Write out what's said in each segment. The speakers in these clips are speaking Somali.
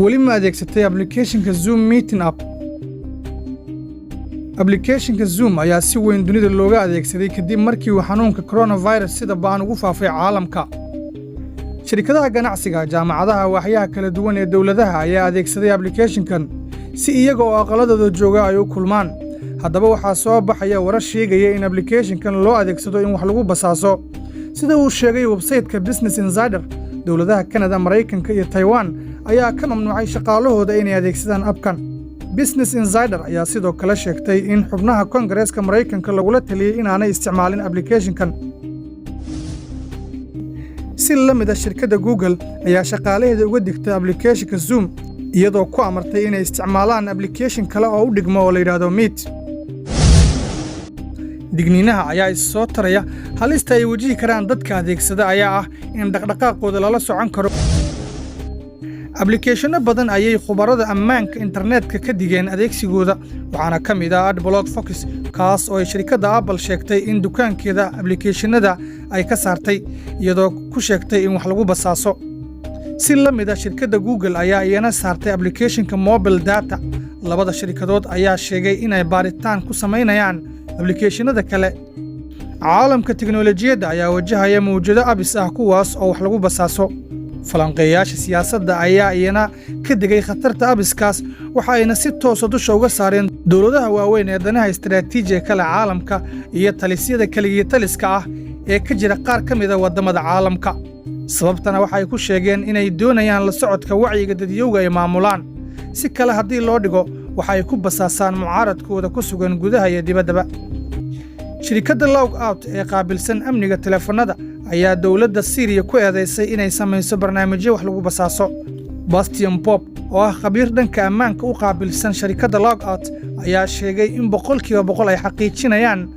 Weli ma adeegsatay applicationka Zoom Meeting app? Applicationka Zoom ayaa si weyn dunida looga adeegsaday kadib markii uu xanuunka coronavirus sida ba'an ugu faafay caalamka. Shirkadaha ganacsiga, jaamacadaha, waaxyaha kala duwan ee dowladaha ayaa adeegsaday applicationkan si iyaga oo aqalladooda jooga ay u kulmaan. Haddaba, waxaa soo baxaya warar sheegaya in applicationkan loo adeegsado in wax lagu basaaso. Sida uu sheegay websayteka Business Insider, dowladaha Kanada, Maraykanka iyo Taiwan ayaa ka mamnuucay shaqaalahooda inay adeegsadaan appkan. Business Insider ayaa sidoo kale sheegtay in xubnaha Kongareeska Maraykanka lagula taliyey inaanay isticmaalin applicationkan. Si la mid ah, shirkadda Google ayaa shaqaalaheeda uga digtay applicationka Zoom, iyadoo ku amartay inay isticmaalaan application kale oo u dhigmo oo la yidhaahdo Meet. Digniinaha ayaa is soo taraya. Halista ay wajihi karaan dadka adeegsada ayaa ah in dhaqdhaqaaqooda lala socon karo. Applicationno badan ayay khubarada ammaanka internetka ka digeen adeegsigooda, waxaana ka mid ah AdBlock Fox, kaas oo ay shirkadda Apple sheegtay in dukaankeeda applicationada ay ka saartay, iyadoo ku sheegtay in wax lagu basaaso. Si la mid ah, shirkadda Google ayaa iyana saartay applicationka Mobile Data. Labada shirkadood ayaa sheegay inay baaritaan ku samaynayaan applicationada kale. Caalamka teknolojiyadda ayaa wajahaya mawjado apps ah, kuwaas oo wax lagu basaaso. Falanqeeyaasha siyaasadda ayaa iyana ka digay khatarta appskaas, waxa ayna si toosa dusha uga saareen dowladaha waaweyn ee danaha istaraatiijiga kale caalamka iyo talisyada keligii taliska ah ee ka jira qaar ka mida waddamada caalamka. Sababtana waxay ku sheegeen inay doonayaan la socodka wacyiga dadyowga ay maamulaan. Si kale haddii loo dhigo, waxay ku basaasaan mucaaradkooda ku sugan gudaha iyo dibaddaba. Shirkadda Lookout ee qaabilsan amniga teleefannada ayaa dowladda Siiriya ku eedaysay inay samayso barnaamijyo wax lagu basaaso. Bastian Pop, oo ah khabiir dhanka ammaanka u qaabilsan sharikadda Lookout, ayaa sheegay in 100% ay xaqiijinayaan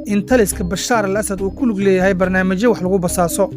in taliska Bashaar al Asad uu ku lug leeyahay barnaamijyo wax lagu basaaso.